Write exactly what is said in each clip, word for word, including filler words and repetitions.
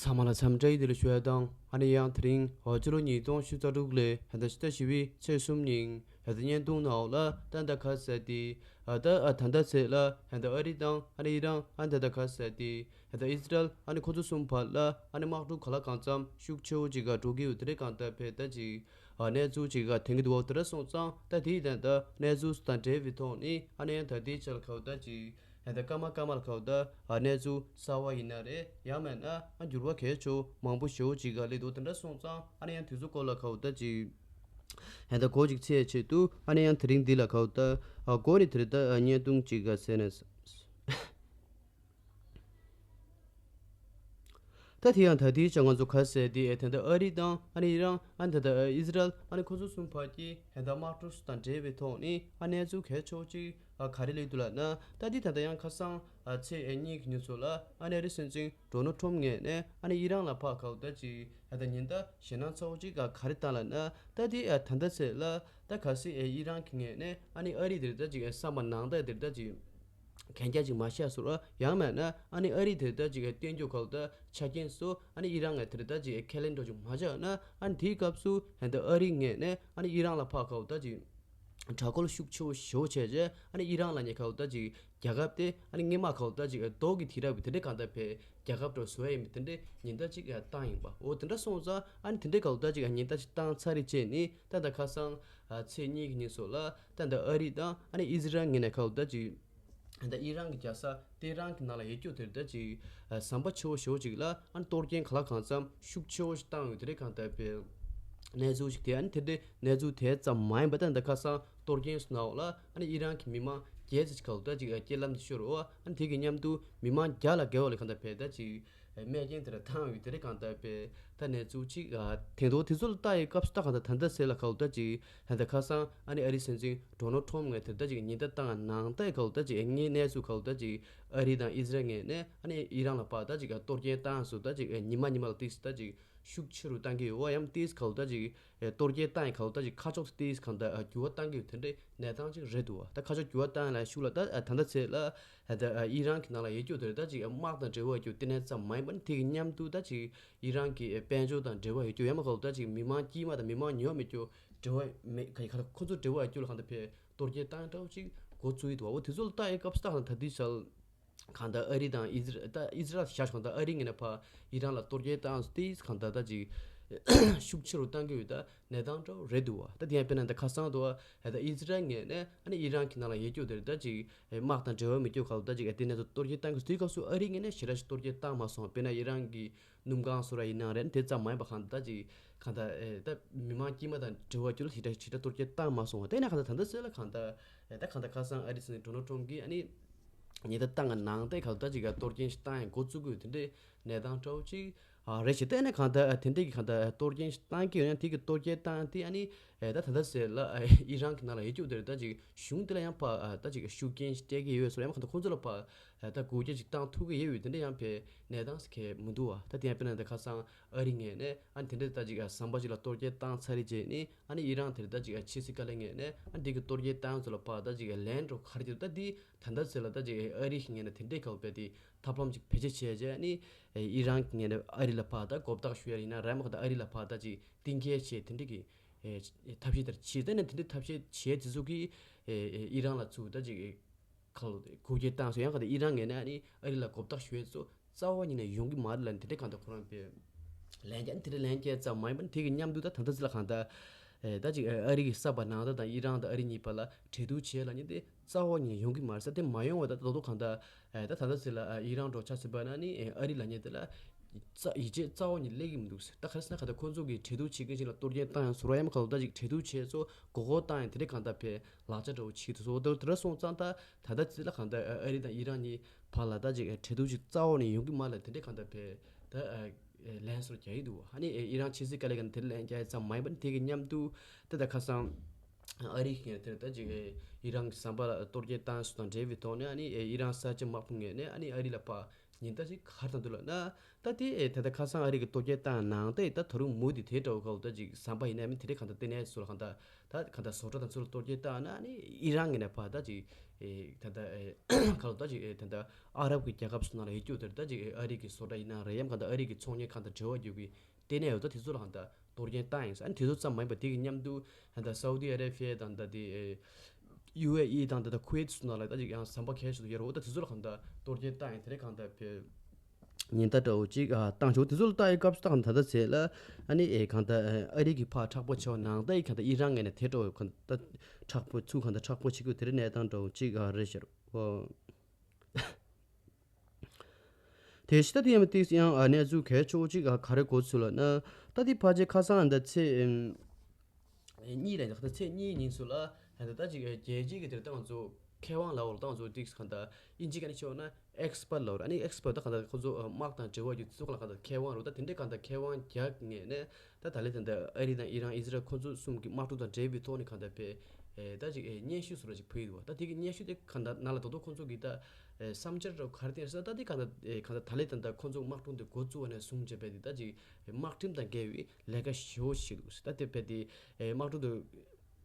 ཚང་མ་ལ་འཚམས་འདྲི་བདེ་ལེགས་ཞུ་ཡ་དང་། ཨ་ནི་ཡང་དེ་རིང་ཕྱི་ལོ་ཉིས་སྟོང་ཉི་ཤུ་རྩ་དྲུག་ལོའི་ད་ཕྱི་ཟླ་བཞི་པའི་ཚེས་གསུམ་ཉིན་ད་བརྙན་ཐུང་ནང་ལ་ད་ད་ག་ཟེར་ཏེ་ད་ད་ལྟ་ཚེ་ལ་ད་ཨ་རི་དང་ཨ་ནི་ཨི་རན་ཨ་ད་ད་ག་ཟེར་ཏེ་ད་ཨི་སི་རལ་ཨ་ནི་ཁོ་ཚོ་གསུམ་བར་ལ་ཨ་ནི་དམག་འཁྲུག་ག་ལ་གང་འཚམ་ཤུགས་ཆེ་བོ་ཅིག་ག་འགྲོ་གི་ཡོད། དེ་རེད་གང་ལྟར་བས་ད་ཅིག་གནས་ཚུལ་ཅིག་ག་ཐོན་གི་འདུག་བ། དེ་འདྲ་སོང་ཙང་ད་དེའི་ད་ད་གནས་ཚུལ་དང་འབྲེལ་བའི་ཐོག་ནས་ཨ་ནི་ཡང་ད་ལྟའི་ཆར་ཁ་བ་ད་ཅིག་ད་སྐར་མ་སྐར་མ་ལ་ཁ་བ་ད་གནས་ཚུལ་གསར་བ་ཡིན་ན་རེད། ཡང་མིན་ན་འགྱུར་བ་གལ་ཆེ་བོ་མང་པོ་ཞེ་བོ་ཅིག་ག་སླེབས་འདུག། དེ་འདྲ་སོང་ཙང་ཨ་ནི་ཡང་དེ་ཚོ་སྐོར་ལ་ཁ་བ་ད་ཅིག་ད་གོ་ཅིག་ཆེ་ཆེད་དུ་ཨ་ནི་ཡང་དེ་རིང་འདི་ལ་ཁ་བ་ད་གོ་ནི་དེ་རེད། ད་བརྙན་ཐུང་ཅིག་ག་ཟེར་ནས། ད་དེ་ཡང་ད་ལྟའི་ཆར་ང་ཚོ་ག་ཟེར་དེ་ད་ལྟ་ཨ་རི་དང་ཨ་ནི་ཨི་རན་ཨ་ནི་ད་ལྟ་ཨི་སི་རལ་ཨ་ནི་ཁོ་ཚོ་གསུམ་བར་གྱི་ད་ལྟ་དམག་འཁྲུག་དང་འབྲེལ་བའི་ཐོག་ནས་ཨ་གནས་ཚུལ་གལ་ཆེ་བོ་ཅིག་ག་རེ་སླེབས་འདུག་ལབ་ན། ད་དེ་ད་ལྟ་ཡང་ཁ་སང་ཚེས་གཉིས་ཀྱི་ཉིན་ཚོ་ལ་ཨ་ནི་ཨ་རི་སྲིད་འཛིན་ཌོ་ནལ་ཊམ་ངོས་ནས་ཨ་ནི་ཨི་རན་ལ་ཕར་ཁ་བ་ད་ཅིག་ད་ལྟ་ཉེན་བརྡ་ཞེད་སྣང་ཚ་བོ་ཅིག་ག་རེ་བཏང་ལབ་ན། ད་དེ་ད་ལྟ་ཚེ་ལ་ད་གལ་སྲིད་ཨི་རན་གྱི་ངོས་ནས་ཨ་ནི་ཨ་རི་དེར་ད་ཅིག་བསམ་པ་ནང་ལྟར་དེར་ད་ཅིག་གན་རྒྱ་ཅིག་མ་བཞག་ཟེར་བ། ཡང་མིན་ན་ཨ་ནི་ཨ་རི་དེར་ད་ཅིག་བསྟན་རྒྱུ་ཁ་བ་ད་ཆ་རྐྱེན་སོགས་ཨ་ནི་ཨི་རན་ངོས་དེར་ད་ཅིག་ཁས་ལེན་འགྲོ་ཅིག་མ་བྱས་ན། ཨ་ནི་དེའི་སྐབས་སུ་ད་ལྟ་ཨ་རི་ངོས་ནས་ཨ་ནི་ཨི་རན་ལ་ཕར་ཁ་བ་ད་ཅིག་དྲག་རྒོལ་ཤུགས་ཆེ་བོ་ཞེ་བོ་བྱས་རྗེས་ཨ་ནི་ཨི་རན་ལབ་མཁན་ཁ་བ་ད་ཅིག་རྒྱལ་ཁབ་དེ་ཨ་ནི་སྔོན་མ་ཁ་བ་ད་ཅིག་རྡོ་གི་དུས་རབས་ཀྱི་དེ་འདྲའི་གང་ལྟར་བས་རྒྱལ་ཁབ་འདྲ་བཟོ་ཡ་ཡིན་པའི་དེ་འདྲའི་ཉེན་བརྡ་ཅིག་བཏང་ཡིན་པ། འོ་དེ་འདྲ་སོང་ཙང་ཨ་ནི་དེ་འདྲའི་ཁ་བ་ད་ཅིག་ཉེན་བརྡ་ཅིག་བཏང་ཚར་རེད་བྱས་ནས་ད་ད་ཁ་སང་ཚེས་གཉིས་ཀྱི་ཉིན་སོགས་ལ་ད་ད་ཨ་རི་དང་ཨ་ནི་ཨི་སི་རལ་ངོས་ནས་ཁ་བ་ད་ཅིག་ད་ཨི་རན་གྱི་རྒྱལ་ས་ཏེ་ཧྲན་གྱི་ནང་ལ་ཡོད་རྒྱུ་དེར་ད་ཅིག་ཟམ་པ་ཆེ་བོ་ཞེ་བོ་ཅིག་ལ་ཨ་ནི་གཏོར་སྐྱོན་ག་ལ་གང་འཚམ་ཤུགས་ཆེ་བོ་ཞིག་བཏང་ཡོད། དེ་རེད་གང་ལྟར་བས་གནས་ཚུལ་ཞིག་དེ་ཨ་ནི་དེ་འདྲའི་གནས་ཚུལ་དེ་ཙམ་མ་ཡིན་པ། ད་ད་ཁ་སང་གཏོར་སྐྱོན་སོགས་ནང་ལ་ཨ་ནི་ཨི་རན་གྱི་མི་མང་བརྒྱད་ཙམ་ཞིག་ག་བ་ད་ཅིག་རྐྱེན་ལམ་དུ་ཤོར་བ། ཨ་ནི་དེ་གི་མཉམ་དུ་མི་མང་བརྒྱ་ལ་བརྒལ་བ་ལ་གང་ལྟར་བས་ད་ཅིག་རྨས་སྐྱོན་དེ་འདྲ་བཏང་ཡོད། དེ་རེད་གང་ལྟར་བས་ད་གནས་ཚུལ་ཅིག་ཨ་དེ་འདྲ་དེ་ཚོ་ལ་ལྟ་ཡི་སྐབས་སུ་ད་གང་ལྟར་ད་ལྟ་ཚེ་ལ་ག་བ་ད་ཅིག་ད་ལྟ་ཁ་སང་ཨ་ནི་ཨ་རི་སྲིད་འཛིན་ཌོ་ནལ་ཊམ་ངོས་དེར་ད་ཅིག་ཉེན་བརྡ་བཏང་ནང་ལྟར་ག་བ་ད་ཅིག་དངོས་གནས་སུ་ག་བ་ད་ཅིག་ཨ་རི་དང་ཨི་སི་རལ་ངོས་ནས་ཨ་ནི་ཨི་རན་ལ་ཕར་ད་ཅིག་གཏོར་སྐྱོན་བཏང་སོང་། ད་ཅིག་ཉི་མ་ཉི་མ་ལ་ཏིས་ད་ཅིག་ཤུགས་ཆེ་རུ་བཏང་གི་ཡོད་པ། ཡང་ཏིས་ག་བ་ད་ཅིག་གཏོར་སྐྱོན་བཏང་ཡི་ག་བ་ད་ཅིག་ཁ་ཕྱོགས་ཏིས་གང་ལྟར་འགྱུར་བ་བཏང་གི་ཡོད། དེ་འདྲའི་གནས་སྟངས་ཅིག་རེད་འདུག་བ། ད་ཁ་ཕྱོགས་འགྱུར་བ་བཏང་ཡ་ལ་ཤུགས་ལ་ད་ད་ལྟ་ཚེ་ལ་ད་ཨི་རན་གྱི་ནང་ལ་ཡོད་རྒྱུ་དེར་ད་ཅིག་དམག་དང་འབྲེལ་བ་ཡོད་རྒྱུ་དེ་ནས་ཙམ་མ་ཡིན་པ་ནི་དེ་གི་མཉམ་དུ་ད་ཅིག་ཨི་རན་གྱི་དཔལ་འབྱོར་དང་འབྲེལ་བ་ཡོད་རྒྱུ་ཡང་མ་ག་བ་ད་ཅིག་མི་མང་དཀྱུས་མ་དང་མི་མང་ཉོ་མེད་རྒྱུ་འབྲེལ་བ་མེད་ག་ཁ་ཁོ་ཚོ་འབྲེལ་བ་ཡོད་རྒྱུ་ལ་གང་ལྟར་བས་གཏོར་སྐྱོན་བཏང་འདྲ་བོ་ཅིག་འགོ་བཙུགས་ཡི་འདུག་བ། འོ་དེ་ཚོ་ལ་ལྟ་ཡི་སྐབས་སུ་ད་གང་ལྟར་དེའི་ཆར་གང་ལྟར་ཨ་རི་དང་ཨི་ཟི་རལ་ད་ཨི་ཟི་རལ་བཞག་གང་ལྟར་ཨ་རི་ངོས་ནས་ཕར་ཨི་རན་ལ་གཏོར་སྐྱོན་བཏང་སྟེ་གང་ལྟར་ད་ཅིག་ཤུགས་ཆེ་རུ་བཏང་གི་ཡོད། ད་གནས་སྟངས་འདྲ་བོ་རེད་འདུག་བ། ད་དེ་ཡང་དཔེར་ན་ད་ཁ་སང་དུ་བ་ད་ཨི་ཟི་རལ་ངོས་ནས་ཨ་ནི་ཨི་རན་གྱི་ནང་ལ་ཡོད་རྒྱུ་དེར་ད་ཅིག་དམག་དང་འབྲེལ་བ་མེད་རྒྱུ་ག་བ་ད་ཅིག་དེ་ནས་གཏོར་སྐྱོན་བཏང་གི་དུས་སྐབས་སུ་ཨ་རི་ངོས་ནས་ཞེ་དྲག་ཞིག་གཏོར་སྐྱོན་བཏང་མ་སོང་། དཔེར་ན་ཨི་རན་གྱི་སྣུམ་ཁང་སོགས་ར་ཡིན་ནའང་རེད། དེ་ཙམ་མ་ཡིན་པ་གང་ལྟར་ད་ཅིག་གང་ལྟར་ཨེ་ད་མི་མང་དཀྱུས་མ་དང་འབྲེལ་བ་རྒྱུ་ལ་ཞེ་དྲག་ཞེ་དྲག་གཏོར་སྐྱོན་བཏང་མ་སོང་བ། དེ་ནས་གང་ལྟར་ད་ལྟ་ཚེ་ལ་གང་ལྟར་ཨེ་ད་གང་ལྟར་ཁ་སང་ཨ་རི་སྲིད་འཛིན་ཌོ་ནལ་ཊམ་གྱིས་ཨ་ནི་ཉེན་བརྡ་བཏང་གི་ནང་དེ་གང་ལྟར་ཅིག་གཏོར་སྐྱོན་ཞིག་བཏང་ཡང་འགོ་བཙུགས་དགོས་དེ་འདྲའི་གནས་སྟངས་འདྲ་བོ་ཅིག་ཨ་རེད་ཞེས། དེ་ནས་གང་ལྟར་དེ་འདྲའི་གི་གང་ལྟར་གཏོར་སྐྱོན་ཞིག་བཏང་གི་ཡོད་ན་དེ་གི་གཏོར་སྐྱོན་བཏང་དེ་ཨ་ནི་ཨེ་ད་ད་ལྟ་ཚེ་ལ་ཨེ་ཨི་རན་གྱི་ནང་ལ་ཡོད་རྒྱུ་དེ་རེད། ད་ཅིག་གཞུང་དེ་ལ་ཡང་ཕར་ཨ་ད་ཅིག་ཤུགས་རྐྱེན་ཞིག་སྤྲད་ཀྱི་ཡོད་སོགས་ཡང་གང་ལྟར་ཁོང་ཚོ་ལ་ཕར་ད་འགུལ་སྐྱོད་ཅིག་བཏང་ཐུབ་ཀྱི་ཡོད་པའི་དེ་འདྲ་ཡང་བས་གནས་སྟངས་ཟེར་མཁན་མི་འདུག་བ། ད་དེ་ཡང་དཔེར་ན་ད་ཁ་སང་ཨ་རི་ངོས་ནས་ཨ་ནི་དེ་འདྲ་ད་ཅིག་ཟམ་པ་ཅིག་ལ་གཏོར་སྐྱོན་བཏང་ཚར་རེད་བྱས་ནས་ཨ་ནི་ཨི་རན་དེར་ད་ཅིག་ཕྱི་སྲིད་བཀའ་བློན་ངོས་ནས་ཨ་ནི་དེ་གི་གཏོར་སྐྱོན་བཏང་ཚོ་ལ་ཕར་ད་ཅིག་ལན་འགྲོ་ག་རེ་བྱེད་ད་འདི་ད་ལྟ་ཚེ་ལ་ད་ཅིག་ཨ་རི་ངོས་ནས་དེ་འདྲའི་ག་བ་དེ་ཐབས་ལམ་ཅིག་བེད་སྤྱོད་བྱས་རྗེས་ཨ་ནི་ཨི་རན་ངོས་ནས་ཨ་རི་ལ་ཕར་ད་མགོ་བཏགས་ཞུ་ཡ་ཡིན་ན་རེད་མ་ག་ད་ཨ་རི་ལ་ཕར་ད་ཅིག་གཏིང་སྐྱེལ་བྱས་དེ་འདྲ་གི་ཐབས་ཤེས་དེར་བྱས། ད་ནས་དེ་འདྲའི་ཐབས་ཤེས་བྱས་དེ་ཚོ་གིས་ཨི་རན་ལ་ཚུར་ད་ཅིག་ཁ་ལོ་དེ་འགུལ་སྐྱོད་བཏང་སོང་། ཡང་ག་དེ་ཨི་རན་ངོས་ནས་ཨ་ནི་ཨ་རི་ལ་མགོ་བཏགས་ཞུ་ཡས་ཚོ་རྩ་བ་ཉིད་ནས་ཡོང་གི་མ་རེད་ལབ་ནས་དེ་འདྲའི་གང་ལྟར་ཁོ་རང་པས་ལན་རྒྱག་དེ་འདྲའི་ལན་རྒྱག་ཙམ་མ་ཡིན་པར་དེ་གི་མཉམ་དུ་ད་ད་ལྟ་ཚེ་ལ་གང་ལྟར་ཨེ་ད་ཅིག་ཨ་རི་གི་ས་བབ་ནང་ད་དང་ཨི་རན་དང་ཨ་རི་གཉིས་བར་ལ་གྲོས་བསྡུར་བྱས་ལབ་ནས་དེ་རྩ་བ་ཉིད་ནས་ཡོང་གི་མ་རེད་ཟེར། དེ་མ་ཡོང་བ་ད་ད་དོ་གང་ལྟར་ཨེ་ད་ད་ལྟ་ཚེ་ལ་ཨ་ཨི་རན་འགྲོ་ཆ་ཟིན་པ་ན་ནི་ཨེ་ཨ་རི་ལབ་ནས་དེ་ལ་རྩ་ཡིད་ཆེས་རྩ་བ་ཉིད་སླེབས་ཀྱི་མི་འདུག་ཟེར། ད་ག་རེ་ཟེར་ན་ག་ད་ཁོང་ཚོ་གི་གྲོས་བསྡུར་བྱེད་མཁན་ཅིག་ལ་གཏོར་སྐྱོན་བཏང་ཡང་ཟུར་བ་ཡང་ག་ལ་ད་ཅིག་གྲོས་བསྡུར་བྱས་ཚོ་མགོ་སྐོར་བཏང་ཡང་དེ་འདྲའི་གང་ལྟར་བས་ལག་ཆ་འདྲ་བོ་བྱེད་དུ་སོང་། དེ་འདྲ་སོང་ཙང་ད་ད་ལྟ་ཚེ་ལ་གང་ལྟར་ཨ་རི་དང་ཨི་རན་གཉིས་བར་ལ་ད་ཅིག་གྲོས་བསྡུར་ཅིག་རྩ་བ་ནས་ཡོང་གི་མ་ལ་དེ་འདྲའི་གང་ལྟར་བས་ད་ལན་སོར་རྒྱག་གི་འདུག་ཨ་ནི་ཨི་རན་ཕྱི་སྲིད་བཀའ་བློན་གྱིས་དེ་ལན་རྒྱག་ཡ་ཙམ་མ་ཡིན་པར་དེ་གི་མཉམ་དུ་ད་ད་ཁ་སང་ཨ་རི་གིས་དེར་ད་ཅིག་ཨི་རན་གྱི་ཟམ་པ་ལ་གཏོར་སྐྱོན་བཏང་སོང་དང་འབྲེལ་བའི་ཐོག་ནས་ཨ་ནི་ཨི་རན་གསར་བརྗེ་དམག་དཔུང་ངོས་ནས་ཨ་ནི་ཨ་རི་ལ་ཕར་ ཉེན་བརྡ་ཅིག་ག་རེ་བཏང་འདུག་ལབ་ན། ད་དེ་ད་ལྟ་ཁ་སང་ཨ་རི་གི་གཏོར་རྒོལ་བཏང་ནང་ད་ད་ད་རུང་མུ་མཐུད་དེ་འདྲ་བོ་ག་ལབ་ད་ཅིག་ཟམ་པ་ཡིན་ན་མིན་དེ་འདྲ་གང་ལྟར་བལྟས་ནས་སུ་ལ་གང་ལྟར་ད་གང་ལྟར་བཟོ་གྲྭ་དང་ཚུར་ལ་གཏོར་རྒོལ་བཏང་ན་ནི་ཨི་རན་ངོས་ནས་ཕར་ད་ཅིག་ད་ལྟ་ག་ལབ་ད་ཅིག་ད་ལྟ་ཨ་རབ་ཀྱི་རྒྱལ་ཁབ་སུ་ནང་ལ་ཡོད་རྒྱུ་དེར་ད་ཅིག་ཨ་རི་གི་བཟོ་གྲྭ་ཡིན་ན་རེད་ཡང་གང་ལྟར་ཨ་རི་གི་ཚོང་གཉེར་གང་ལྟར་འབྲེལ་བ་ཡོད་གི་བལྟས་ནས་ཡོད་ད་དེ་ཚོ་ལ་གང་ལྟར་གཏོར་རྒོལ་བཏང་ཡིན་ས། ཨ་ནི་དེ་ཚོ་ཙམ་མ་ཡིན་པ་དེ་གི་མཉམ་དུ་ད་ལྟ་སའུ་ཏི་ཨ་རེ་བྷི་ཡ་དང་ད་དེ་ཡུ་ཨེ་ཨི་དང་ད་ལྟ་ཁུ་ཝེད་སུ་ནང་ལ་ད་ཅིག་ཡང་ཟམ་པ་གས་ཤིག་ཏུ་ཡོད་རེད། འོ་ད་དེ་ཚོ་ལ་གང་ལྟར་གཏོར་རྒོལ་བཏང་ཡིན་དེ་རེད། གང་ལྟར་བེ་ཉེན་བརྡ་འདྲ་བོ་ཅིག་ཨ་བཏང་ཆོག་དེ་ཚོ་ལ་ལྟ་ཡི་སྐབས་སུ་ད་གང་ལྟར་ད་ལྟ་ཟེར་ལ་ཨ་ནི་ཨེ་གང་ལྟར་ཨ་རི་གི་ཕར་མཁྲེགས་པོ་ཆེ་བ་ནང་ད་ཡི་གང་ལྟར་ཨི་རན་ངོས་ནས་དེ་འདྲ་བོ་གང་ལྟར་མཁྲེགས་པོ་ཚུར་གང་ལྟར་མཁྲེགས་པོ་བྱེད་དགོས་དེ་རེད་གནས་སྟངས་འདྲ་བོ་ཅིག་ཨ་རེད་ཤག་འོ། དེ་ཕྱི་ད་དེ་ཡང་ཏིག་ཡང་ཨ་གནས་ཚུལ་གལ་ཆེ་བོ་གཅིག་ཨ་ག་རེ་གོ་ཚུལ་ལ་ན། ད་དེ་ཕལ་ཆེར་ཁ་སང་ད་ཚེས་ཨེམ་གཉིས་ལ་ད་ཚེས་གཉིས་ཉིན་སུ་ལ་ད་ད་ཅིག་རྒྱལ་སྤྱི་གི་དེར་ཏང་ཚོ་མཁས་དབང་ལ་འོར་ཏང་ཚོ་ཏིག་གང་ད་ཨིན་ཇི་ག་ནས་ཆེ་བ་ན་ཨེགས་པར་ལ་འོར་ཨ་ནི་ཨེགས་པར་ད་གང་ད་ཁོ་ཚོ་དམག་དང་འབྲེལ་བ་ཡོད་ཚོ་ག་ལ་གང་ད་མཁས་དབང་རུ་ད་དེ་འདྲའི་གང་ད་མཁས་དབང་རྒྱག་ངེས་ནས། ད་ད་ལེ་ད་ལྟ་ཨ་རི་དང་ཨི་རན་ཨི་ཟི་རལ་ཁོ་ཚོ་གསུམ་གྱི་དམག་འཁྲུག་དང་འབྲེལ་བའི་ཐོག་ནས་གང་ལྟར་བས་ཨེ་ད་ཅིག་ཨེ་སྙན་ཞུ་བཟོ་འདྲ་ཅིག་ཕུལ་ཡི་འདུག་བ། ད་དེ་གི་སྙན་ཞུ་དེ་གང་ལྟར་ནང་ལ་དོ་དོ་ཁོ་ཚོ་གི་ད་ཨེ་བསམ་འཆར་འདྲ་ག་རེ་བསྟན་ཟེར་ད་དེ་གང་ལྟར་ཨེ་གང་ལྟར་ད་ལེ་ད་ལྟ་ཁོ་ཚོ་དམག་འཁྲུག་དེ་འགོ་བཙུགས་པ་ནས་བཟུང་བྱས་པས་དེ་ད་ཅིག་ཨེ་དམག་ཁྲིམས་དང་འགལ་བའི་ལས་ཀ་ཞེ་པོ་ཞིག་འདུག་ད་དེ་བས་དེ་ཨེ་དམག་འཁྲུག་དེ་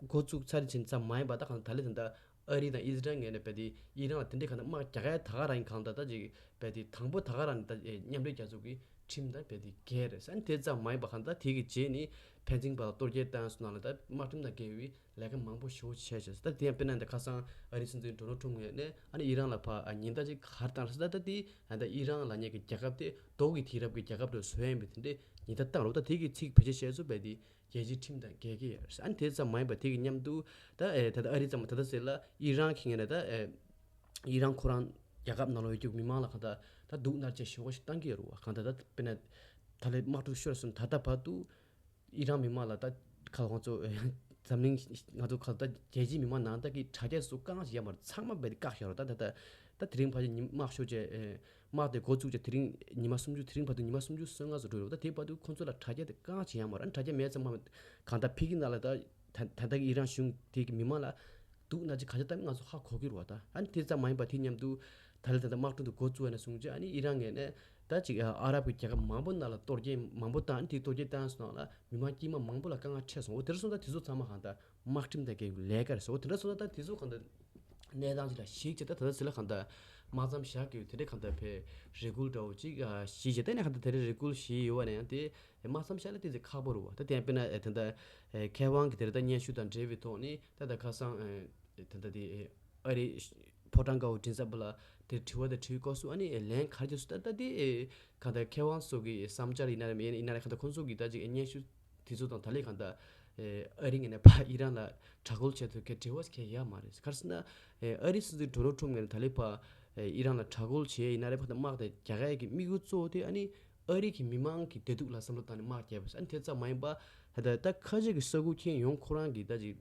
འགོ་བཙུགས་ཚར་ཕྱིན་ཙམ་མ་ཡིན་པ་ད་གང་ལྟར་ད་ལེ་ད་ལྟ་ཨ་རི་དང་ཨི་ཟི་རལ་ངོས་ནས་བས་དེ་ཨི་རན་ལ་དེ་འདྲའི་གང་ལྟར་དམག་རྒྱག་ཡ་ད་ག་རང་ཡིན། གང་ལྟར་ད་ཅིག་བས་དེ་དང་པོ་ད་ག་རང་ནས་ད་ཨེ་མཉམ་འབྲེལ་རྒྱལ་ཚོགས་ཀྱི་ཁྲིམས་དང་བས་དེ་འགལ་རེད་ཟེར། ཨ་ནི་དེ་ཙམ་མ་ཡིན་པ་གང་ལྟར་དེ་གི་རྗེས་ནི་ཕན་ཚུན་བར་གཏོར་རྒོལ་བཏང་སོང་ནང་ལ་ད་དམག་ཁྲིམས་དང་འགལ་བའི་ལས་ཀ་མང་པོ་ཞེ་པོ་བྱས་བྱས་ད་དེ་ཡང་དཔེར་ན་ད་ཁ་སང་ཨ་རིའི་སྲིད་འཛིན་ཌོ་ནལ་ཊམ་ངོས་ནས་ཨ་ནི་ཨི་རན་ལ་ཕར་ཨ་ཉེན་བརྡ་ཅིག་ག་རེ་བཏང་རེད་ཟེར་ད་ད་དེ་ད་ཨི་རན་ལབ་མཁན་གྱི་རྒྱལ་ཁབ་དེ་མདོག་གི་དེང་རབས་ཀྱི་རྒྱལ་ཁབ་རེད་བཟོ་ཡ་ཡིན་པའི་དེ་འདྲའི་ཉེན་བརྡ་བཏང་རོགས། ད་དེ་གི་ཚིག་བེད་སྤྱོད་བྱས་ཚུལ་བས་དེ་རྒྱལ་སྤྱིའི་ཁྲིམས་དང་འགལ་གྱི་ཡོད་རེད། ཨ་ནི་དེ་ཙམ་མ་ཡིན་པ་དེ་གི་མཉམ་དུ་ད་ཨེ་ད་ལྟ་ཨ་རི་ཙམ་མ་ད་ལྟ་ཟེར་ལ་ཨི་རན་གྱི་ངོས་ནས་ད་ཨེ་ཨི་རན་ཁོ་རང་རྒྱལ་ཁབ་ནང་ལ་ཡོད་རྒྱུ་མི་མང་ལ་གང་ལྟར་ད་སྡུག་བསྔལ་ཅན་ཞེ་པོ་ཞིག་བཏང་གི་ཡོད་རེད་བ། གང་ལྟར་ད་དཔེར་ན་ད་ལས་དམག་འཁྲུག་ཤོར་སོང་ད་ལྟ་བར་དུ་ཨི་རན་མི་མང་ལ་ད་ག་ལ་ང་ཚོ་འཛམ་གླིང་ང་ཚོ་ག་ལ་ད་རྒྱལ་སྤྱིའི་མི་མང་ནང་ད་གི་དྲ་རྒྱ་སུ་གང་ཞིག་ཡ་མར་ཚང་མ་བས་ཀག་ཤོར་རོ། ད་ད་ད་ད་དེ་རིང་ཕལ་ཆེར་ཉི་དམག་ཤོར་བྱས་དམག་དེ་འགོ་བཙུགས་བྱས་དེ་རིང་ཉི་མ་སུམ་ཅུ་དེ་རིང་བར་དུ་ཉི་མ་སུམ་ཅུ་སོ་ལྔ་ཙམ་འགྲོ་རེད་བ། ད་དེ་བར་དུ་ཁོང་ཚོ་ལ་དྲ་རྒྱ་དེ་གང་ཞིག་ཡ་མར་ཨ་ནི་དྲ་རྒྱ་མེད་ཙམ་མ་གང་ལྟར་ཕ་གི་ནང་ལ་ད་ད་ད་ལྟ་གི་ཨི་རན་གཞུང་དེ་གི་མི་མང་ལ་སྡུག་བསྔལ་ཅིག་ག་ཚོད་བཏང་མིན་ང་ཚོ་ཧ་གོ་གི་རེད་བ། ད་ཨ་ནི་དེ་ཙམ་མ་ཡིན་པ་དེ་མཉམ་དུ་ད་ལྟ་ད་ལྟ་དམག་འཁྲུག་དེ་འགོ་བཙུགས་པ་ནས་བཟུང་བྱས་ཨ་ནི་ཨི་རན་ངོས་ནས་ད་ཅིག་ཨ་ཨ་རབ་ཀྱི་རྒྱལ་ཁབ་མང་པོ་ནང་ལ་གཏོར་རྒོལ་མང་པོ་བཏང་། ཨ་ནི་དེ་གཏོར་རྒོལ་བཏང་སོང་ལ་མི་མང་དཀྱུས་མ་མང་པོ་ལ་དཀའ་ངལ་འཕྲད་སོང་། འོ་དེ་འདྲ་སོང་ད་དེ་ཚོ་ཚང་མ་གང་ལྟར་དམག་ཁྲིམས་དང་འགལ་བའི་ལས་ཀ་རེད་ཟེར། འོ་དེ་འདྲ་སོང་ད་ད་དེ་ཚོ་གང་ལྟར་གནས་སྟངས་ཅིག་ལ་གཞིགས་བྱས་ད་ད་ལྟ་ཟེར་ལ་གང་ལྟར་དམག་མཚམས་བཞག་གི་ཡོད། དེ་འདྲའི་གང་ལྟར་བས་རེ་སྐུལ་འདྲ་བོ་ཅིག་ཨ་བཞེས་བྱས་ད་ནས་གང་ལྟར་དེ་འདྲའི་རེ་སྐུལ་བཞེས་ཡོད་པ་ནས་ཡང་དེ་དམག་མཚམས་བཞག་ལ་དེ་ཚོ་ཁག་པོ་རེད་བ། ད་དེ་ཡང་དཔེར་ན་ཨེ་ད་ལྟ་ཨེ་མཁས་དབང་གི་དེ་རེད་ད་སྙན་ཞུ་དང་འབྲེལ་བའི་ཐོག་ནས་ད་ལྟ་ཁ་སང་ཨེ་ད་ལྟ་དེ་ཨེ་ཨ་རི་ཕོ་བྲང་དཀར་པོ་མགྲིན་ཚབ་པ་ལ་དེ་དྲི་བ་དང་དྲི་བའི་སྐབས་སུ་ཨ་ནི་ལན་ག་རེ་བྱས་སོང་ད་ལྟ་དེ་ཨེ་གང་ལྟར་མཁས་དབང་ཚོ་གི་བསམ་འཆར་ཡིན་ན་རེད་མིན་ཡིན་ན་རེད་གང་ལྟར་ཁོང་ཚོ་གི་ད་ཅིག་སྙན་ཞུ་དེ་ཚོ་དང་ད་ལས་གང་ལྟར་ཨེ་ཨ་རི་ངོས་ནས་ཕར་ཨི་རན་ལ་དྲག་རྒོལ་བྱས་ཐུབ་མཁན་འབྲེལ་བ་ཁེལ་ཡོད་མ་རེད། ག་རེ་ཟེར་ན་ཨེ་ཨ་རི་སྲིད་འཛིན་ཌོ་ནལ་ཊམ་ངོས་ནས་ད་ལས་ཕར་ཨེ་ཨི་རན་ལ་དྲག་རྒོལ་བྱས་ཡིན་ན་རེད་ཕར་དམག་དེ་རྒྱག་ཡས་ཀྱི་དམིགས་ཡུལ་གཙོ་བོ་དེ་ཨ་ནི་ཨ་རི་གི་མི་མང་གི་བདེ་སྡུག་ལ་བསམ་བློ་བཏང་ནས་དམག་བརྒྱབ་པ་ཟེར། ཨ་ནི་དེ་ཙམ་མ་ཡིན་པ་ད་ལྟ་ད་ཁ་ཆེ་གི་ས་ཁུལ་མཁྱེན་ཡོང་ཁོ་རང་གི་ད་ཅིག་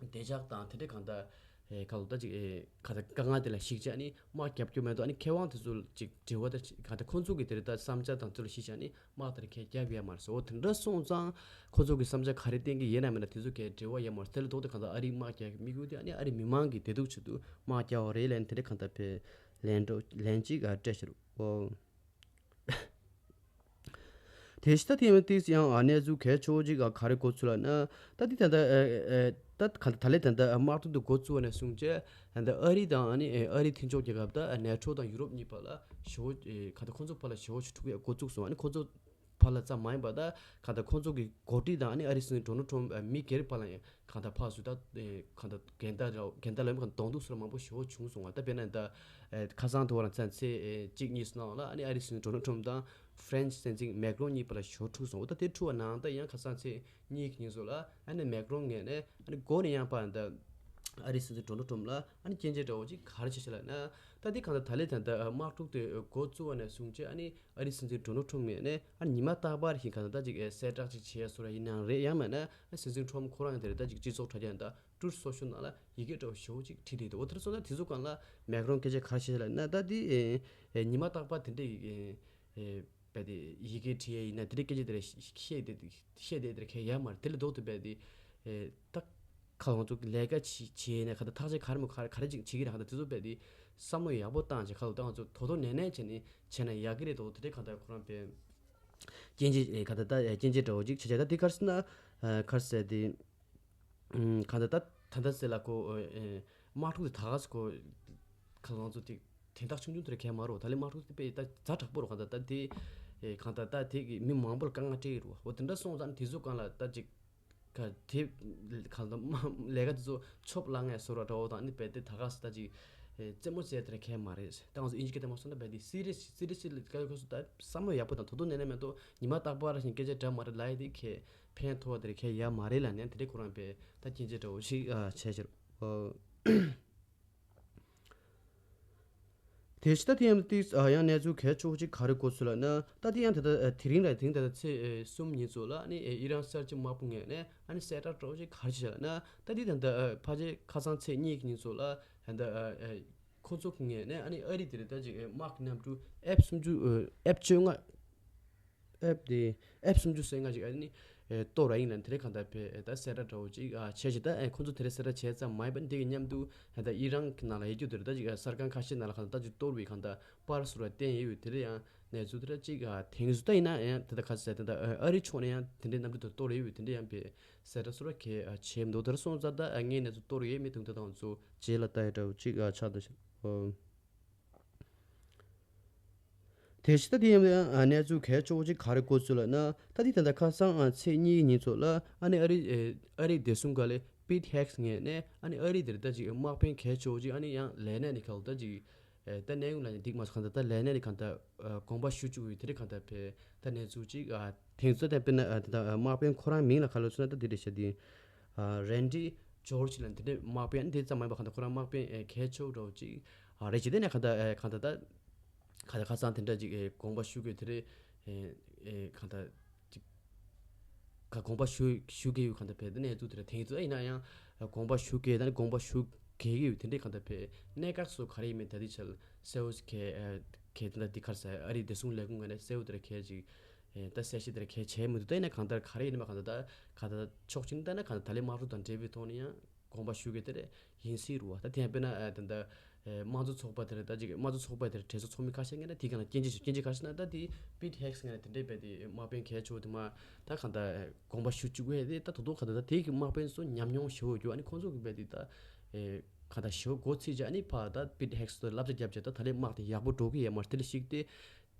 བདེ་འཇགས་དང་དེ་འདྲའི་གང་ལྟར་ཨེ་ག་ལ་ད་ཅིག་ཨེ་ག་ད་དཀའ་ངལ་དེ་ལ་གཞིགས་བྱས་ཨ་ནི་དམག་བརྒྱབ་རྒྱུ་མེད་དོ། ཨ་ནི་མཁས་དབང་དེ་ཚོ་ཅིག་དྲི་བ་ད་ག་ད་ཁོང་ཚོ་གི་དེ་རེད་ད་བསམ་འཆར་དང་དེ་ཚོ་ལ་གཞིགས་བྱས་ཨ་ནི་དམག་དེ་རེད་ཁས་བརྒྱབ་ཡོད་མ་རེད་ཟེར། འོ་དེ་འདྲ་སོང་ཙང་ཁོང་ཚོ་གི་བསམ་འཆར་ག་རེ་བསྟན་གི་ཡིན་ན་མིན་ན་དེ་ཚོ་གས་འབྲེལ་བ་ཡོད་མ་རེད། དེ་ལ་ལྡོག་སྟེ་གང་ལྟར་ཨ་རིའི་དམག་རྒྱག་དམིགས་ཡུལ་དེ་ཨ་ནི་ཨ་རིའི་མི་མང་གི་བདེ་སྡུག་ཆེད་དུ་དམག་རྒྱག་པ་རེད་ལན་དེ་འདྲ་གང་ལྟར་བས་ལན་འགྲོ་ལན་གཅིག་ཨ་སྤྲད་ཤག་འོ། དེ་ཕྱི་ད་དེ་ཡང་ཏིག་ཙམ་ཡང་ཨ་གནས་ཚུལ་གལ་ཆེ་བོ་གཅིག་ག་ག་རེ་འགོ་ཚུགས་ལབ་ན། ད་དེ་ད་ལྟ་ཨ་ཨ་ད་ག་ད་ལས་ད་ལྟ་དམག་འཁྲུག་འདི་འགོ་བཙུགས་པ་ནས་བཟུང་བྱས་ད་ལྟ་ཨ་རི་དང་ཨ་ནི་ཨ་རིའི་མཐུན་ཕྱོགས་རྒྱལ་ཁབ་ད་ནེ་ཊོ་དང་ཡུ་རོབ་གཉིས་བར་ལ་ཞེ་བོ་ག་ད་ཁོང་ཚོ་བར་ལ་ཞེ་བོ་ཞིག་འཁྲུག་ཡ་འགོ་བཙུགས་སོང་། ཨ་ནི་ཁོང་ཚོ་བར་ལ་ཙམ་མ་ཡིན་པ་ད་ག་ད་ཁོང་ཚོ་གི་འགོ་ཁྲིད་དང་ཨ་ནི་ཨ་རིའི་སྲིད་འཛིན་ཌོ་ནལ་ཊམ་མི་སྒེར་བར་ལ་ཡང་གང་ལྟར་ཕར་ཚུར་ད་ཨེ་གང་ལྟར་འགལ་ཟླ་ར་འགལ་ཟླ་ལ་མི་གང་གདོང་ཐུག་སོགས་མང་པོ་ཞེ་པོ་བྱུང་སོང་བ། ད་དཔེར་ན་ད་ཨེ་ཁ་སང་དུ་བ་རང་ཚན་ཚེས་ཨེ་གཅིག་གཉིས་སུ་ནང་ལ་ཨ་ནི་ཨ་རིའི་སྲིད་འཛིན་ཌོ་ནལ་ཊམ་དང་ཧྥ་རན་སི་སྲིད་འཛིན་མེག་རོན་གཉིས་བར་ལ་ཞེ་པོ་འཁྲུག་སོང་བ། ད་དེ་འཁྲུག་པ་ནང་ད་ཡང་ཁ་སང་ཚེས་གཉིས་ཀྱི་ཉིན་སོགས་ལ་ཨ་ནི་མེག་རོན་ངོས་ནས་ཨ་ནི་འགོ་ནས་ཡང་པ་ད་ཨ་རིའི་སྲིད་འཛིན་ཌོ་ནལ་ཊམ་ལ་ཨ་ནི་སྐྱོན་བརྗོད་འདྲ་བོ་ཅིག་ག་རེ་བྱས་ཤག་ལབ་ན། ད་དེ་གང་ལྟར་ད་ལས་ད་ལྟ་དམག་འཁྲུག་དེ་འགོ་བཙུགས་པ་ནས་བཟུང་བྱས་ཨ་ནི་ཨ་རིའི་སྲིད་འཛིན་ཌོ་ནལ་ཊམ་ངོས་ནས་ཨ་ནི་ཉི་མ་རྟག་པར་ཞིག་གང་ལྟར་ད་ཅིག་ཨེ་གསལ་བསྒྲགས་ཅིག་བྱས་སོ་ར་ཡིན་ནའང་རེད། ཡང་མིན་ན་ཨ་སྲིད་འཛིན་ཊམ་ཁོ་རང་དེ་རེད་ད་ཅིག་སྤྱི་ཚོགས་དྲ་རྒྱ་དང་ཊུ་རུཐ་སོ་ཤལ་ནང་ལ་ཡི་གེ་འདྲ་བོ་ཞེ་པོ་ཅིག་བྲིས་བསྡད་འདུག་འོ་དེར་སོང་ན་དེ་ཚོ་སྒང་ལ་མེག་རོན་སྐད་ཆ་ག་རེ་བཤད་ལབ་ན། ད་དེ་ཨེ་ཨེ་ཉི་མ་རྟག་པར་དེ་འདྲའི་ཨེ་ཨེ་བས་དེ་ཡི་གེ་བྲིས་ཡ་ཡིན་ན་དེ་འདྲའི་སྐད་ཆ་དེ་རེད་བཤད་བསྡད་འདུག་བཤད་བསྡད་དེ་རེད་ཁས་ཡ་མ་རེད། དེ་ལས་ལྡོག་ཏུ་བས་དེ་ཨེ་ད་ཁ་ང་ཚོ་ལས་ཀ་བྱེད་བྱེད་ནས་ག་ད་ཐག་གཅོད་ག་རེ་མོ་ག་རེ་ག་རེ་ཅིག་བྱེད་ཀྱི་རེད། ག་ད་དེ་ཚོ་བས་དེ་ བསམ་བློ་ཡག་པོ་བཏང་བྱས་ཁ་ལོ་ད་ང་ཚོ་དོ་དོ་ནན་ནན་བྱས་ནས་བྱས་ན་ཡག་གི་རེད་དོ། དེ་འདྲའི་གང་ལྟར་ཁོ་རང་པའི་སྐྱེན་ཆ་གང་ལྟར་ད་སྐྱེན་ཆ་འདྲ་བོ་ཅིག་བྱས་བྱས་ད་དེ་ག་རེ་ཟེར་ན་ག་རེ་ཟེར་དེ། གང་ལྟར་ད་ད་ལྟ་ཟེར་ལ་ཁོ་དམག་འཁྲུག་དེ་ད་ག་ཟེར་ཁོ་ག་ང་ཚོ་དེ་དན་རྟགས་ཆུང་ཆུང་དེ་རེད་གས་མ་རེད། ད་ལས་དམག་འཁྲུག་དེ་དཔེ་ད་ཛ་དྲག་པོ་རེད། གང་ལྟར་ད་དེ་གང་ལྟར་ད་དེ་གི་མི་མང་པོ་ལ་དཀའ་ངལ་སྤྲད་ཡི་རེད་བ། འོ་དེ་འདྲ་སོང་ཙང་དེ་ཚོ་གང་ལ་ད་ཅིག་ག་དེ་གང་ལྟར་ལས་ཀ་དེ་ཚོ་ཆོབ་ལ་ངས་བཟོ་ར་འདྲ་བོ་དང་ནི་དཔེ་དེ་ད་ག་ཟེར་ད་ཅིག་རྩེད་མོ་རྩེ་དེ་རེད་གས་མ་རེད། ད་ང་ཚོ་ཨིན་ཇི་སྐད་དེ་མ་སོང་ན་དཔེ་དེ་སི་རི་ཡས་སི་རི་ཡས་ལ་དཀའ་ལས་ཁོ་ཚོ་ད་བསམ་བློ་ཡག་པོ་དང་དོ་དོ་ནན་ནན་མེད་དོ། ཉི་མ་རྟག་པར་བཞིན་སྐད་ཆ་འདྲ་མ་འདྲ་ལབ་ཡས་དེ་གས་ཕན་ཐོགས་པ་དེ་རེད་གས་ཡ་མ་རེད་ལབ་ནས་དེ་འདྲའི་ཁོ་རང་པའི་ད་སྐྱེན་ཆ་འདྲ་བོ་ཞིག་བྱས་ཕྱིར། དེ་ཕྱི་ད་དེ་ཡང་ཏིས་ཡང་གནས་ཚུལ་གལ་ཆེ་བོ་ཅིག་ག་རེ་གོ་ཚུལ་ལ་ན་ད་དེ་ཡང་ད་ལྟ་དེ་རིང་ལ་དེ་རིང་ད་ལྟ་ཚེས་གསུམ་ཉིན་ཚོ་ལ་ནི་ཨི་རན་གསར་བརྗེ་དམག་དཔུང་ངོས་ནས་ཨ་ནི་གསལ་བསྒྲགས་འདྲ་བོ་ཅིག་ག་རེ་བྱས་ལ་ན་ད་དེ་ད་ལྟ་ཕལ་ཆེར་ཁ་སང་ཚེས་གཉིས་ཀྱི་ཉིན་ཚོ་ལ་ད་ལྟ་ཁོ་ཚོ་གི་ངོས་ནས་ཨ་ནི་ཨ་རི་དེ་རེད་ད་ཅིག་དམག་གི་གནམ་གྲུ་ཨེཕ་སུམ་ཅུ་ཨེཕ་བཅོ་ལྔ། ཨེཕ་དེ་ཨེཕ་སུམ་ཅུ་སོ་ལྔ་ཅིག་ཨ་ནི་གཏོར་ར་ཡིན་ལ་དེ་རེད། གང་ལྟར་བས་ད་གསལ་བསྒྲགས་འདྲ་བོ་ཅིག་བྱས་ཤིག་ད་ཁོ་ཚོ་དེ་རེད་གསལ་བསྒྲགས་བྱས་ཙམ་མ་ཡིན་པ་འདི་གི་མཉམ་དུ་ད་ཨི་རན་གྱི་ནང་ལ་ཡོད་རྒྱུ་དེ་རེད་ད་ཅིག་གསར་ཁང་ཁ་ཤས་ནང་ལ་གང་ལྟར་ད་ཅིག་གཏོར་བའི་གང་ལྟར་པར་སུ་ར་བསྟན་ཡོད་དེ་རེད། ཡང་གནས་ཚུལ་དེ་ར་ཅིག་དེང་སུ་ད་ཡིན་ན་ཡང་དེ་ད་ག་ཟེར་དེ་ད་ཨ་རི་ཕྱོགས་ནས་ཡང་དེ་འདྲའི་གནམ་གྲུ་དེ་གཏོར་ཡོད་དེ་འདྲ་ཡང་བས་གསལ་བསྒྲགས་སུ་ར་གས་བྱས་མི་འདུག་དེ་ར་སོང་ཙང་ད་ངའི་གནས་ཚུལ་གཏོར་ཡོད་མེད་དུང་དེ་དང་ཚོ་རྗེས་ལ་ལྟ་ཡ་འདྲ་བོ་ཅིག་ཆགས་འདུག་ཤག་དེ་ཕྱི་ད་དེ་ཡང་གནས་ཚུལ་གལ་ཆེ་བོ་ཅིག་ག་རེ་གོ་ཚུལ་ལ་ན་ད་དེ་ད་ལྟ་ཁ་སང་ཚེས་གཉིས་ཉིན་ཚོ་ལ་ཨ་ནི་ཨ་རི་ཨ་རི་བདེ་སྲུང་སྒང་ལས་པིད་ཧེག་སི་ངོས་ནས་ཨ་ནི་ཨ་རི་དེར་ད་ཅིག་དམག་དཔོན་གལ་ཆེ་བོ་ཅིག་ཨ་ནི་ཡང་ལས་གནས་ནས་ག་ལ་ད་ཅིག་ད་གནས་ཡོང་ལ་ནི་འགྲིག་མ་སོང་གང་ལྟར་ད་ལས་གནས་ནས་གང་ལྟར་དགོངས་པ་ཞུ་བཅུག་ཡོད་དེ་རེད། གང་ལྟར་བས་ད་གནས་ཚུལ་ཅིག་དེང་ཚོ་ད་དཔེར་ན་ད་དམག་དཔོན་ཁོ་རང་མིང་ལ་ག་ལ་ཚུད་ན་ད་དེ་རེད་ཤག་དེ། རན་ཌི་ཇོར་ཇི་ལ་འདི་འདྲའི་དམག་དཔོན་འདི་ཙམ་མ་ཡིན་པ་གང་ལྟར་ཁོ་རང་དམག་དཔོན་གལ་ཆེ་བོ་འདྲ་བོ་ཅིག་རེད་ཅེས་དེ་ནས་གང་ལྟར་གང་ལྟར་ད་གང་ལྟར་ཁ་སང་དེ་འདྲ་ཅིག་དགོངས་པ་ཞུ་དགོས་དེ་རེད། གང་ལྟར་ཅིག་ག་དགོངས་པ་ཞུ་ཞུ་གི་ཡོད། གང་ལྟར་བས་དེ་ནས་ཚུགས་དེ་རེད། དེང་ཚོ་ཡིན་ན་ཡང་དགོངས་པ་ཞུ་གི་ད་ནི་དགོངས་པ་ཞུ་གི་ཡོད་དེ་འདྲའི་གང་ལྟར་བས་གནད་འགག་སོ་ག་རེ་ཡིན་མིན་ད་དེ་ཆེད་གསལ་བོ་གལ་གལ་དེ་འདྲ་འདི་གར་ས་ཨ་རི་བདེ་སྲུང་ལས་ཁུངས་ངོས་ནས་གསལ་བོ་དེ་རེད་གལ་ཅིག་ད་གསལ་བཤད་དེར་གལ་ཆེ་མི་འདུག་ད་ཡིན་ན་གང་ལྟར་ག་རེ་ཡིན་ན་མ་གང་ལྟར་ད་གང་ལྟར་ཕྱོགས་གཅིག་ནས་ད་ན་གང་ལྟར་ད་ལན་དམག་འཁྲུག་དང་འབྲེལ་བའི་ཐོག་ནས་ཡང་དགོངས་པ་ཞུ་གི་དེ་རེད་ཡིན་སྲིད་རུ་བ། ད་དེ་ཡང་དཔེར་ན་ད་ལྟ་དམངས་གཙོ་ཚོགས་པ་དེར་ད་ཅིག་དམངས་གཙོ་ཚོགས་པ་དེར་གྲོས་ཚོགས་ཚོགས་མི་ཁ་ཤས་ངས་ན་དེ་ག་ན་སྐྱེན་བརྗོད་ཞུ་སྐྱེན་བརྗོད་ཁ་ཤས་ན་ད་དེ་པིད་ཧེག་སི་ངས་ན་དེ་འདྲས་བས་དེ་དམག་དཔོན་གལ་ཆེ་བོ་དེ་མ་ད་གང་ལྟར་དགོངས་པ་ཞུ་བཅུག་གི་དེ་ད་དོ་དོ་གང་ལྟར་ད་དེ་གི་དམག་དཔོན་ཚོ་ཉམས་མྱོང་ཞེ་བོ་ཡོད་ཨ་ནི་ཁོང་ཚོ་གི་བས་དེ་ད་གང་ལྟར་ཞེ་བོ་མགོ་ཚིག་ཅིག་ཨ་ནི་ཕ་ད་པིད་ཧེག་སི་ཚོ་བསླབ་བྱ་བརྒྱབ་བྱས་ད་ད་ལས་དམག་དེ་ཡག་པོ་འགྲོ་གི་ཡོད་མ་རེད། དེ་ལ་ཞིག་སྟེ།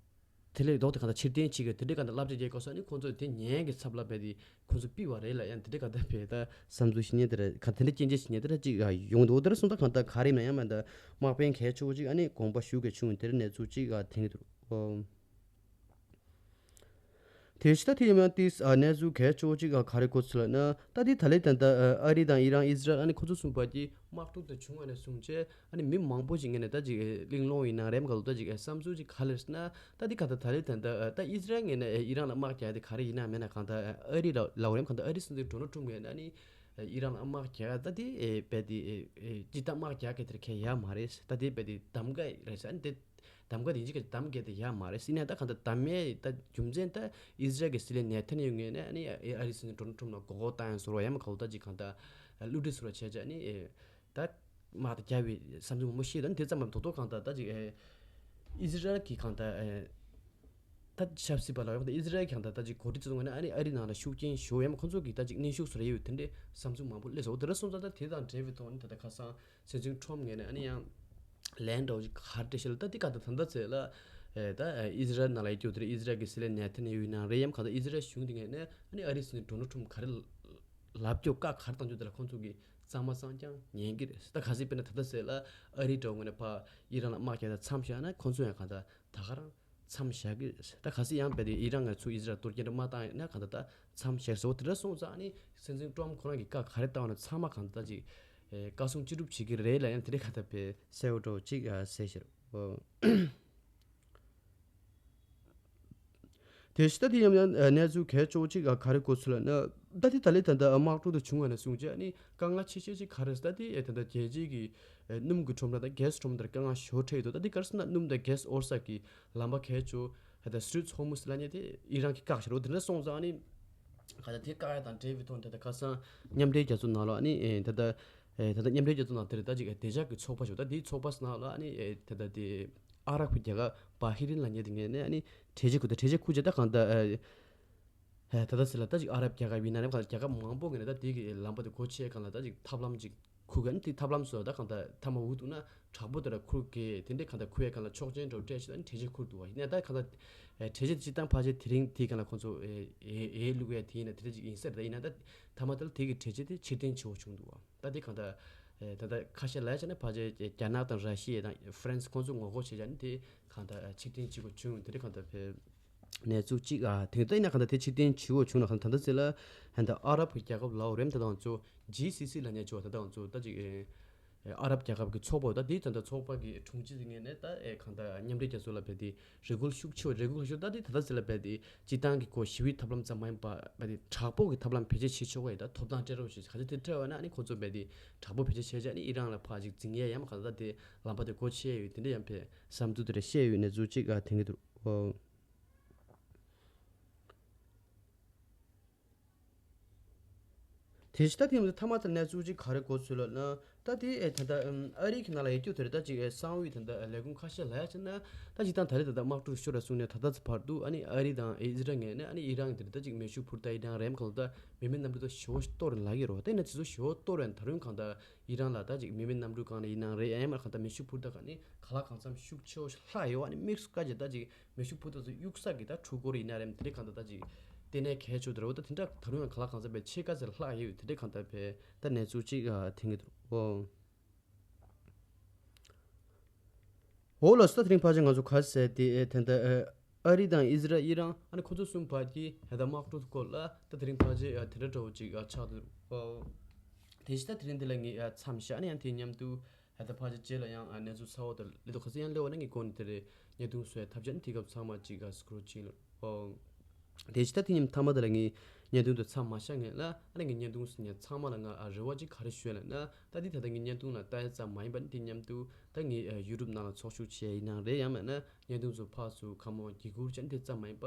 དེ་ལས་ལྡོག་སྟེ་གང་ལྟར་ཕྱིར་འཐེན་བྱེད་ཀྱི་དེ་འདྲའི་གང་ལྟར་བསླབ་བྱ་རྒྱག་དགོས་ས་ནི་ཁོང་ཚོས་དེ་ཉན་གྱི་ཚབ་ལ་བས་དེ་ཁོང་ཚོ་ཕུད་པ་རེད་ལ་ཡང་དེ་འདྲའི་གང་ལྟར་བས་ད་བསམ་ཚུལ་ཞིག་ཉན་དེ་ར་ག་དེ་འདྲ་སྐྱེན་བརྗོད་ཞིག་ཉན་དེ་ར་ཅིག་ཡོང་འདུག་དེ་ར་སོང་ད་གང་ལྟར་ག་རེ་ཡིན་ན་ཡང་མ་ད་དམག་དཔོན་གལ་ཆེ་བོ་ཅིག་ཨ་ནི་དགོངས་པ་ཞུ་གི་བྱུང་དེ་ར་གནས་ཚུལ་ཅིག་ཐེངས་འདུག་དེ་ཕྱི་ད་དེ་ཡིན་ན་ཏིས་གནས་ཚུལ་གལ་ཆེ་བོ་ཅིག་ག་རེ་གོ་ཚུལ་ལ་ན་ད་དེ་ད་ལས་ད་ལྟ་ཨ་རི་དང་ཨི་རན་ཨི་ཟི་རལ་ཨ་ནི་ཁོ་ཚོ་གསུམ་བར་གྱི་དམག་འཁྲུག་དེ་བྱུང་བ་ནས་བཟུང་བྱས། ཨ་ནི་མི་མང་པོ་ཞིག་ངོས་ནས་ད་ཅིག་གླེང་སློང་ཡིན་ན་རེམ་ག་ལོ་ད་ཅིག་བསམ་ཚུལ་ཅིག་ག་ལེར་ན་ད་འདི་ག་ད་ད་ལེ་ད་ད་ད་ཨི་ཟི་རལ་ངོས་ནས་ཨི་རན་ལ་དམག་རྒྱག་དེ་ག་རེ་ཡིན་ན་མེད་ན་གང་ད་ཨ་རི་ལ་ལའོ་རེམ་གང་ད་ཨ་རི་སྲིད་འཛིན་ཌོ་ནལ་ཊམ་ངོས་ནས་ཨ་ནི་ཨི་རན་ལ་དམག་རྒྱག་ད་དེ་བས་དེ་ཅི་ད་དམག་རྒྱག་གི་དེར་ཁེ་ཡ་མ་རེད། ད་དེ་བས་དེ་གདམ་ག་རེད་ཟེར་ཨ་ནི་དེ་གདམ་ག་དེ་ཅིག་གདམ་ག་དེ་ཡ་མ་རེད་ཟེར་ན་ད་གང་ད་གདམ་མེད་ད་རྒྱུ་མཚན་ད་ཨི་ཟི་རལ་གི་སྲིད་བློན་ནེ་ཐན་ཡ་ཧུ་ངོས་ནས་ཨ་ནི་ཨ་རི་སྲིད་འཛིན་ཌོ་ནལ་ཊམ་ལ་མགོ་སྐོར་བཏང་ཡང་ཟོར་བ་ཡ་མ་ག་ལོ་ད་ཅིག་གང་ད་བསླུ་བྲིད་ཟོར་བ་བྱས་ཅིག་ཨ་ནི། ད་དམག་དང་རྒྱལ་བའི་བསམ་ཚུལ་མང་པོ་བཤད་དང་དེ་ཙམ་མ་དོ་དོ་གང་ལྟར་ད་ཅིག་ཨི་ཟི་རལ་གྱི་གང་ལྟར་ད་ཆབ་སྲིད་པ་ལ་ཡོང་ད་ཨི་ཟི་རལ་གྱི་གང་ལྟར་ད་ཅིག་གོ་སྒྲིག་བྱེད་ངོས་ནས་ཨ་ནི་ཨ་རི་ནང་ལ་ཤུགས་རྐྱེན་ཞུ་ཡ་མ་ཁོང་ཚོ་གི་ད་ཅིག་གནོན་ཤུགས་བཟོ་རེ་ཡོད་དེ་འདྲའི་བསམ་ཚུལ་མང་པོ་སླེབས་སོང་། དེ་འདྲ་སོང་ཙང་ད་དེ་དང་འབྲེལ་བའི་ཐོག་ནས་ད་ལྟ་ཁ་སང་སྲིད་འཛིན་ཁྲོམ་ངོས་ནས་ཨ་ནི་ཡང་ལན་འདྲ་བོ་ཅིག་ག་རེ་སྤྲད་ཤག་ལ་ད་དེ་གང་ལྟར་ད་ལྟ་ཚེ་ལ་ད་ཨི་ཟི་རལ་ནང་ལ་ཡོད་རྒྱུ་དེ་ཨི་ཟི་རལ་གྱི་སྲིད་བློན་ནེ་ཐན་ཡ་ཧུ་ཡིན་ན་རེད་ཡ་མ་གང་ལྟར་ཨི་ཟི་རལ་གཞུང་དེ་ངོས་ནས་ཨ་ནི་ཨ་རི་སྲིད་འཛིན་ཌོ་ནལ་ཁྲོམ་ག་རེ་ལབ་རྒྱུ་བཀའ་ག་རེ་བཏང་རྒྱུ་དེ་ལ་ཁོང་ཚོ་གིས་གཙང་མ་གཙང་རྐྱང་ཉན་གི་རེད། ད་གལ་སྲིད་དཔེར་ན་ད་ལྟ་ཟེར་ལ་ཨ་རི་འདྲ་བོ་ངོས་ནས་ཕར་ཨི་རན་ལ་དམག་རྒྱག་ད་མཚམས་བཞག་ན་ཁོང་ཚོ་ཡང་གང་ལྟར་ད་ག་རང་མཚམས་བཞག་གི་རེད། ད་གལ་སྲིད་ཡང་རྦད་དེ་ཨི་རན་ང་ཚོ་ཨི་ཟི་རལ་གཏོར་སྐྱོན་འདྲ་མ་བཏང་ན་གང་ལྟར་ད་མཚམས་བཞག་ཟེར་བ་དེ་འདྲ་སོང་ཙང་ཨ་ནི་སྲིད་འཛིན་ཀྲོམ་ཁོ་རང་གིས་བཀའ་ག་རེ་བཏང་བ་ན་ཚང་མ་གང་ལྟར་ད་ཅིག་བཀའ་གསུང་ཅི་སྒྲུབ་བྱེད་ཀྱི་རེད་ལ་ཡང་དེ་འདྲའི་གང་ལྟར་བས་གསལ་བོ་འདྲ་བོ་ཅིག་གསལ་བཤད་རེད། དེ་ཕྱི་ད་དེ་ཡང་ཡང་གནས་ཚུལ་གལ་ཆེ་བོ་གཅིག་ག་རེ་གོ་ཚུལ་ལ་ན། ད་དེ་ད་ལས་ད་ལྟ་དམག་འཁྲུག་དེ་བྱུང་བ་ནས་བཟུང་བྱས་ནི་དཀའ་ངལ་ཆེ་ཤོས་གཅིག་ག་རེ་ཟེར་ད་དེ་ད་ལྟ་རྒྱལ་སྤྱིའི་གི་སྣུམ་གི་ཁྲོམ་ར་དང་གྷེ་སི་ཁྲོམ་ར་དང་དཀའ་ངལ་ཞེ་པོ་འཕྲད་ཡོད་འདུག་ད་དེ་ག་རེ་ཟེར་ན་སྣུམ་དང་གྷེ་སི་འོར་ས་གི་ལམ་པ་གལ་ཆེ་བོ་ད་ལྟ་སི་ཊྲེཊ་ཧོར་མུ་ཛི་ལབ་མཁན་དེ་ཨི་རན་གྱིས་བཀག་བཞག་རེད། དེ་འདྲ་སོང་ཙང་ནི་ག་ད་དེ་བཀག་ཡ་དང་འབྲེལ་བའི་ཐོག་ད་ལྟ་ཁ་སང་མཉམ་འབྲེལ་རྒྱལ་ཚོགས་ནང་ལ་ནི་ད་ལྟ་ ཨེ་ད་ལྟ་མཉམ་འབྲེལ་རྒྱལ་ཚོགས་ནང་དེར་ད་ཅིག་བདེ་འཇགས་ཀྱི་ཚོགས་པ་ཞིག་ད་དེའི་ཚོགས་པ་ནང་ལ་ཨ་ནི་ཨེ་ད་ལྟ་དེ་ཨ་རབ་ཀྱི་རྒྱལ་ཁབ་བྷ་ཧི་རིན་ལབ་མཁན་དེ་ངས་ནས་ཨ་ནི་གྲོས་ཆོད་ཁུར་ཏེ་གྲོས་ཆོད་ཁུར་བྱས་ད་གང་ལྟར་ཨེ་ད་ལྟ་ཟེར་ལ་ད་ཅིག་ཨ་རབ་རྒྱལ་ཁབ་ཡིན་ན་རེད་གང་ལྟར་རྒྱལ་ཁབ་མང་པོ་ངས་ནས་ད་དེ་གི་ལམ་པ་དེ་སྒོ་ཕྱེ་གང་ལ་ད་ཅིག་ཐབས་ལམ་ཅིག་ཁུར་ག་ནི་དེ་ཐབས་ལམ་སོགས་ད་གང་ལྟར་ཐ་མ་འུ་ཐུག་ན་དྲག་པོ་དེ་ལ་ཁུར་གི་དེ་འདྲས་གང་ལྟར་ཁུར་ཡ་གང་ལ་ཆོག་མཆན་འདྲ་བོ་སྤྲད་ཤེས་ད་ནི་གྲོས་ཆོད་ཁུར་འདུག་བ་ཡིན་ན་ད་གང་ལྟར་གྲོས་ཆོད་དེ་སྤྱིར་བཏང་ཕལ་ཆེར་དེ་རིང་དེ་གང་ལ་ཁོང་ཚོ་ཨེ་ཨེ་ཨེ་བླུག་ཡ་དེ་ཡིན་ན་དེ་འདྲས་ཅིག་ཡིན་ས་རེད་ད་ཡིན་ན་ད་ཐ་མ་དེ་ལ་དེ་གི་གྲོས་ཆོད་དེ་ཕྱིར་འཐེན་བྱེད་དགོས་བྱུང་འདུག་བ། ད་དེ་གང་ལྟར་ཨེ་ད་ལྟ་ཁ་ཤས་ལ་ཡ་ཆ་ནས་ཕལ་ཆེར་རྒྱ་ནག་དང་ར་ཤི་ཡ་དང་ཧྥ་རན་སི་ཁོང་ཚོ་ངོ་རྒོལ་བྱེད་ཡ་ནི་དེ་གང་ལྟར་ཕྱིར་འཐེན་བྱེད་དགོས་བྱུང་དེ་འདྲས་གང་ལྟར་ཕེ། གནས་ཚུལ་གཅིག་ཨ་དེང་དུ་ཡིན་ན་གང་ལྟར་དེ་ཕྱིར་འཐེན་བྱེད་དགོས་བྱུང་ན་གང་ལྟར་ད་ལྟ་ཚེ་ལ་ཧན་ད་ཨ་རབ་ཀྱི་རྒྱལ་ཁབ་ལའོ་རེམ་ད་དང་ཚོ་ཇི་སི་སི་ལ་ཉེ་ཆོག་ད་དང་ཚོ་ད་ཅིག་ཨ་རབ་རྒྱལ་ཁབ་ཀྱི་ཚོགས་པ་ད་དེ་ད་ལྟ་ཚོགས་པ་གི་དྲུང་ཆེ་ངས་ནས་ད་ཨེ་གང་ལྟར་མཉམ་འབྲེལ་རྒྱལ་ཚོགས་ལ་བས་དེ་རེ་སྐུལ་ཤུགས་ཆེ་བ་རེ་སྐུལ་ཤུགས་ད་དེ་ད་ལྟ་ཚེ་ལ་བས་དེ་སྤྱི་བཏང་གི་ཁོ་ཞི་བའི་ཐབས་ལམ་ཙམ་མ་ཡིན་པ་བས་དེ་དྲག་པོ་གི་ཐབས་ལམ་བེད་སྤྱོད་བྱེད་ཆོག་ག་ཡིན་ད་ཐོབ་ཐང་སྤྲད་རོགས་ཞེས་ག་ཚོད་དེ་སྤྲད་བ་ན་ཨ་ནི་ཁོ་ཚོ་བས་དེ་དྲག་པོ་བེད་སྤྱོད་བྱས་ཅག་ནི་ཨི་རན་ལ་ཕར་ཅིག་འཛིང་ཡས་ཡང་གང་ལྟར་དེ་ལམ་པ་དེ་སྒོ་ཕྱེ་ཡོད་དེ་འདྲ་ཡང་བས་བསམ་ཚུལ་དེ་རེ་བཤད་ཡོད་གནས་ཚུལ་གཅིག་ཨ་དེང་གི་འདུག་ཨོ། དེ་ཕྱི་ད་ཐེངས་མཐའ་མ་ད་གནས་ཚུལ་གཅིག་ག་རེ་གོ་ཚུལ་ལ་ན་ད་དེ་ཨེ་ད་ལྟ་ཨམ་ཨ་རི་གི་ནང་ལ་ཡོད་རྒྱུ་དེ་རེད་ད་ཅིག་ཨེ་གསང་བའི་ད་ལྟ་ལས་ཁུངས་ཁ་ཤས་ལ་ཡ་ཕྱིན་ན་ད་ཅིག་དང་ད་རེས་ད་ལྟ་དམག་འཁྲུག་ཤོར་ར་གསུངས་ནས་ད་ལྟ་ཚེ་བར་དུ་ཨ་ནི་ཨ་རི་དང་ཨེ་ཨི་ཟི་རལ་ངས་ནས་ཨ་ནི་ཨི་རན་དེ་རེད་ད་ཅིག་མེ་ཤུགས་འཕུར་ད་ཨི་རན་རེམ་གང་ལ་ད་མི་མེད་གནམ་གྲུ་ད་ཞེ་བོ་གཏོར་ལ་གི་རོ་ད་ཡིན་ན་དེ་ཚོ་ཞེ་བོ་གཏོར་བས་ད་རུང་གང་ད་ཨི་རན་ལ་ད་ཅིག་མི་མེད་གནམ་གྲུ་གང་ནས་ཡིན་ནང་རེད་ཨེ་མ་གང་ད་མེ་ཤུགས་འཕུར་ད་གང་ནི་ག་ལ་གང་འཚམ་ཤུགས་ཆེ་བོ་ལྷག་ཡོད་ཨ་ནི་དམིགས་སུ་བཀར་ཅིག་ད་ཅིག་མེ་ཤུགས་འཕུར་ཐོག་ཚོ་གཡུག་ས་གི་ད་འཕྲུལ་འཁོར་ཡིན་ན་རེད་དེ་འདྲའི་གང་ལྟར་ད་ཅིག་ལྟེ་གནས་གལ་ཆེ་དེ་རེད་འོ་ད་དེ་འདྲ་ད་རུང་ཡང་ག་ལ་གང་འཚམ་པའི་ཕྱེད་ཀ་ཙམ་ལྷག་ཡོད་དེ་འདྲའི་གང་ལྟར་བས་ད་གནས་ཚུལ་གཅིག་ཨ་དེང་གི་འདུག་ཨོ། འོ་ལགས་སོ་ད་དེ་རིང་ཕལ་ཆེར་ང་ཚོ་ག་ཟེར་དེ་ཨེ་དེ་འདྲ་ཨ་ཨ་རི་དང་ཨི་ཟི་རལ་ཨི་རན་ཨ་ནི་ཁོ་ཚོ་གསུམ་བར་གྱི་ཧེ་ད་དམག་འཁྲུག་སྐོར་ལ་ད་དེ་རིང་ཕལ་ཆེར་ཨ་དེ་འདྲ་འདྲ་བོ་ཅིག་ཨ་ཆགས་འདུག་ཨོ། དེ་བཞིན་ད་དེ་རིང་འདི་ལ་ངས་ཨ་མཚམས་བཞག་ནས་ཡང་དེ་མཉམ་དུ་ཧེ་ད་ཕལ་ཆེར་རྗེས་ལ་ཡང་ཨ་གནས་ཚུལ་གསར་བ་དང་ལེ་དུ་ཁ་སང་ཡང་ལེ་བ་ན་ངས་གོ་ནས་དེ་རེད་བརྙན་ཐུང་བཟོ་ཡ་ཐབས་ཆག་ནས་དེ་སྐབས་ཚང་མ་ཅིག་ཨ་སྐུ་རོགས་ཅིག་ལ་ཨོ། དེ་བཞིན་ད་དེ་ཉིན་མཐའ་མ་དེ་ལ་ངས་བརྙན་ཐུང་དུ་མཚམས་མ་བཞག་ངས་ལ་ཨ་ནི་ངས་བརྙན་ཐུང་ཟིན་ཡ་ཚང་མ་ལ་ང་ཨ་རེ་བ་ཅིག་ག་རེ་ཞུ་ཡ་ལ་ན་ད་འདི་ད་ལྟ་ངས་བརྙན་ཐུང་ལ་ལྟ་ཡ་ཙམ་མ་ཡིན་པ་ནི་དེ་མཉམ་དུ་ད་ངས་ཨ་ཡུ་རུབ་ནང་ལ་ཚོགས་ཞུགས་བྱས་ཡིན་ནང་རེད་ཡང་མེད་ན་བརྙན་ཐུང་ཚོ་ཕར་ཚུར་ཁ་མོ་འགྱིག་ཁུར་ཅན་དེ་ཙམ་མ་ཡིན་པ་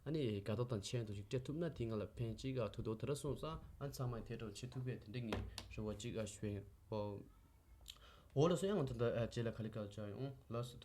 ཨ་ནི་དགའ་རྟགས་དང་མཆན་དུ་ཞིག་སྤྲད་ཐུབ་ན་དེ་ང་ལ་ཕན་ཅིག་ཨ་ཐུག་དོ་དེ་འདྲ་སོང་ཙང་ཨ་ཚང་མ་དེ་འདྲ་བྱེད་ཐུབ་པའི་དེ་འདྲ་ངས་རེ་བ་ཅིག་ཨ་ཞུ་ཡིན། ཨོ་ལགས་སོ་ཡང་ང་ཚོ་ད་ཨ་རྗེས་ལ་ག་ལེ་ག་ལ་བཅར་ཡོང་ལགས་སོ།